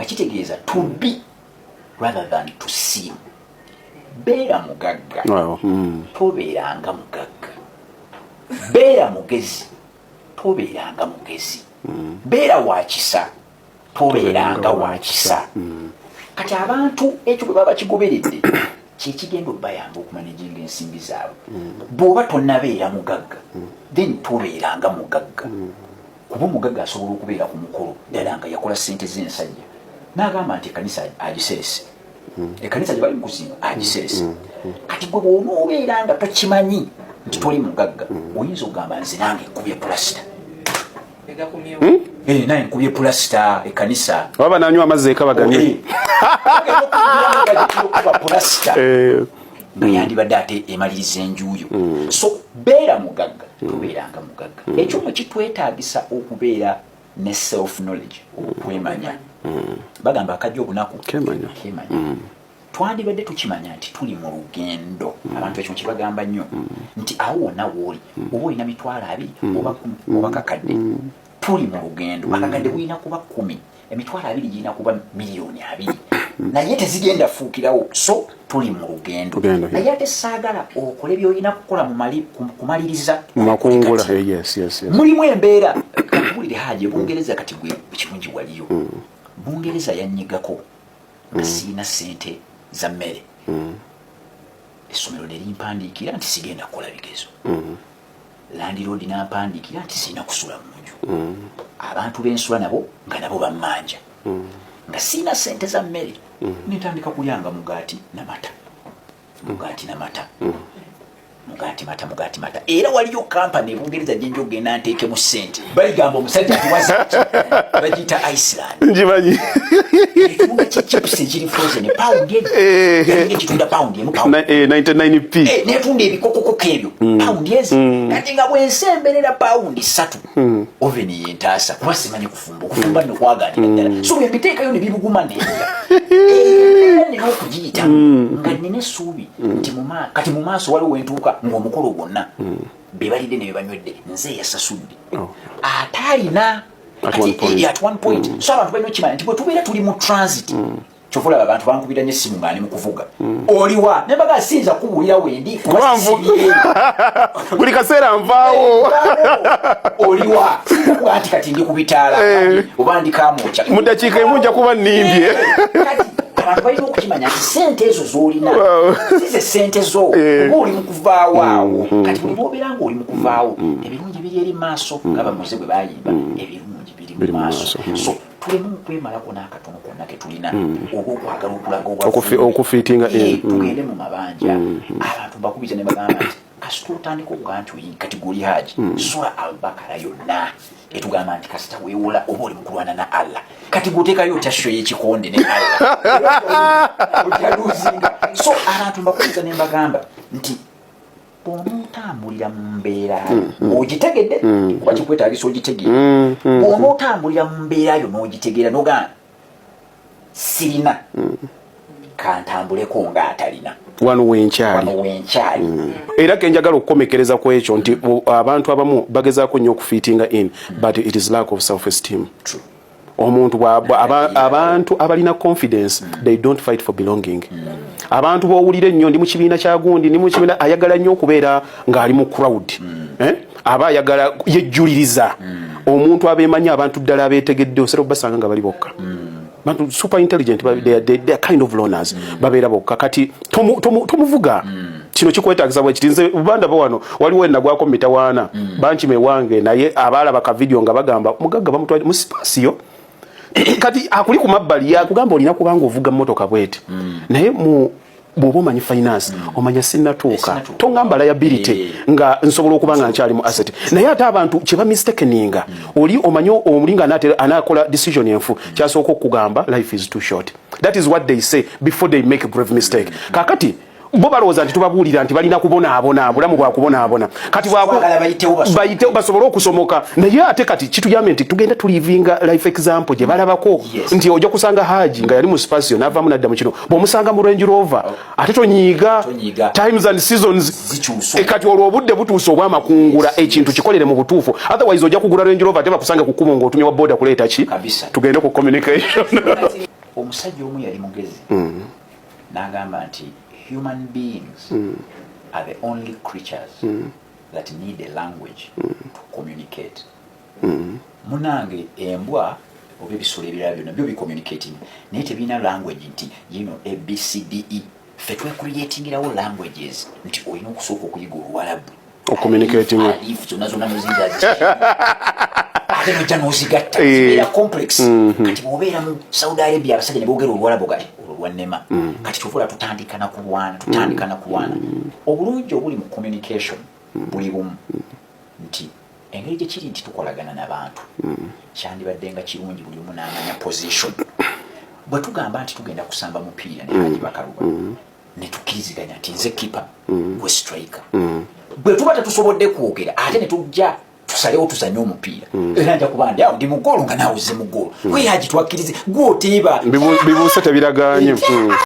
Nga kitegeeza to be rather than to seem. Beera mugagga, tobeeranga mugagga. Beera mugezi, tobeeranga mugezi. Beera wakisa, tobeeranga wakisa. Kati abantu ekyo bwe baba bakigoberedde, kyekigenda obayamba okumanaginga ensimbi zaabwe. Bw'oba tonnabeera mugagga, then tobeeranga mugagga, kuba omugagga asobola okubeera ku mukolo ddala nga yakola sente z'ensajja, n'agamba nti ekkanisa agiserese, ekkanisa gye bali mu kuzimba agiserese. Kati gwe bw'onoobeera nga tokimanyi nti toli mugagga, oyinza okugamba, "Nze nange nkubye pulasita." Egakomyewo. Eh, naye nkubye pulasita ekkanisa. Oba bananywa amazzi eka baganywe. Okuba pulasita nga yandibadde ate emaliriza enjuyo. So beera mugagga, tobeeranga mugagga. Ekyo mwe kitwetaagisa okubeera ne self knowledge, okwemanya. Bagamba akajja obunaku Kemanya. Kemanya. Twandibadde tukimanya nti tuli mu lugendo. Abantu ekyo nkibagamba nnyo nti awo wonna wooli, oba olina 20,000 oba 10 oba kakadde, tuli mu lugendo. Akakadde bulina kuba 10, 20,000 girina kuba 20,000,000, naye tezigenda fuukirawo. So tuli mu lugendo. Lugendo, yeah. Naye ate saagala okole byolina kukola kumaliriza Mu makungula. Kati. Eh, yes. Mulimu embeera. Kakubulire, Haji, Bungereza kati gwe kirungi waliyo. Bungereza yanyigako nga siina sente za mmere. Essomero ne limpandiikira nti sigenda kukola bigezo. Landlord nampandiikira nti siina kusula mu nju. Abantu bensula nabo nga nabo bammanja, nga siina sente za mmere. Nentandika kulyanga mugaati namata, mugaati namata, mugaati mata, mugaati mata. Era waliyo kampani ebungereza gyenja okugenda nteekemu sente, baligamba omusajja atiwazaki, bagiyita Iceland. Ngimanyi. Etunda kichipusi ekiri frozen, pawundi egi. Yalinga ekitunda pawundi 1, pawundi 99p. Eh, netunda ebikokokoko ebyo pawundi ezi. Kati nga bwensemberera pawundi 3, oven yentaasa, kuba simanyi kufumba. Okufumba nno kwaganira ddala. So bwe mbiteekayo ne bibuguma, nerya. Embeera nina okugiyitamu nga nina essuubi nti kati mu maaso waliwo wentuuka ng'omukolo gwonna be balidde ne be banywedde nze eyasasudde, ate alina At Kati, one point. At one point. So abantu balina okimanya nti bwe tubeera tuli mu transit, kyova olaba abantu bankubira nnyo essimu nga ndi mu kuvuga, "Oliwa?" Nembaga, "Siyinza kubuulira wendi kuba Kuba siriiyo." Buli kaseera nvaawo. "Oliwa?" Siyinza nti kati ndi ku bitaala oba ndi Kamwokya. Mu ddakiika emu nja kuba nnimbye. Kati abantu balina okukimanya nti sente ezo z'olina si ze sente zo, oba oli mu kuvaawo awo. Kati buli lwobeera nga oli mu kuvaawo, ebirungi biri eri maaso, nga bamuze bwe bayimba, ebirungi biri Biri mu mu maaso. maaso. So tuleme okwemalako n'akatono konna ke tulina oba okwagala okulaga Okufiitinga in. Tugende mu mabanja. Abantu mbakubiriza ne bagamba nti kasita otandika okugaa nti oyi kati goli Haji, Sura Albakara yonna etugamba nti kasita weewola oba oli mukulwana na Allah. Kati gwoteekayo otya show y'ekikonde ne Allah? Otya luzinga. So abantu mbakubiriza ne mbagamba nti bw'onootambulira mu mbeera ogitegedde, kuba kikwetagisa ogitegeera, bw'onootambulira mu mbeera yo n'ogitegeera n'ogamba, "Sirina, kantambuleko ng'atalina." Wano wenkyali. Wano wenkyali. Era kenjagala okukomekereza ku ekyo nti abantu abamu bagezaako nnyo okufiitinga in, but it is lack of self esteem. True. Omuntu abantu abalina confidence, they don't fight for belonging. Abantu b'owulira ennyo, "Ndi mu kibiina kya gundi, ndi mu kibiina," ayagala nnyo okubeera ng'ali mu crowd. Eh? Aba ayagala yejjuliriza. Omuntu abeemanyi, abantu ddala abeetegedde, osera obasanga nga bali bokka. Bantu super intelligent, they are kind of loners, babeera bokka. Kati tomuvuga kino kikwetagisa bwe kiti. Nze bandaba wano, waliwo enagwako mitawaana, bankima ewange, naye abaalaba ka video nga bagamba mugagga bamutwale mu Spacio. Kati akuli ku mabbali yakugamba olina kubanga ovuga mmotoka bweti, naye mu bw'oba omanyi finance, omanya sinnatuuka. Sinnatuuka. Tongamba liability nga nsobola okuba nga nkyali mu asset. Naye ate abantu kye bamistakeninga, oli omanyi omuli nga anaakola decision enfu, kyasooka okugamba, "Life is too short." That is what they say before they make a grave mistake. Kakati Bo balowooza nti tubabuulira nti balina kubonaabona, bulamu bwa kubonaabona. Kati Twagala bayitewo basomoke. Bayitewo basobole okusomoka. Naye ate kati kituyambye nti tugenda tulivinga life example gye balabako, nti ojja kusanga Haji nga yali mu Spacio n'avaamu nadda mu kino, bw'omusanga mu Range Rover ate tonyiiga. Tonyiiga. Times and seasons. Zikyusa. E, kati olwo obudde butuuse obwamakungula. Ekintu kikolere mu butuufu, otherwise ojja kugula Range Rover ate bakusange ku kkubo ng'otumye wa boda kuleeta ki. Kabisa. Tugende ku communication. Omusajja omu yali mugezi, n'agamba nti human beings are the only creatures that need a language to communicate. Munange, embwa oba ebisolo ebirala byonna byo bicommunicating, naye tebirina language nti yino ABCDE. Ffe twecreatingirawo languages nti olina okusooka okuyiga Oluwalabu. Ocommunicating. Alif zonna zonna noziga, ate nojja nozigatta, zibeera complex. Kati bwobeera mu Saudi Arabia, abasajja ne boogera Oluwalabu ga olwo lwannema. Kati kyova tutandika nakulwana, tutandika nakulwana. Obulungi obuli mu communication buli bumu, nti engeri gye kiri nti tukolagana n'abantu, kyandibadde nga kirungi buli omu n'amanya position. Bwe tugamba nti tugenda kusamba mupiira ne Haji Bakaluba, ne tukkiriziganya nti nze keeper, gwe striker, bwe tuba tetusobodde kwogera ate ne tujja tusalewo tuzanye omupiira, era nja kuba ndi awo ndi mu goolo nga naawe ozze mu goolo. Gwe Haji, twakkirize gwe oteeba. Bibuuse tebiraganye.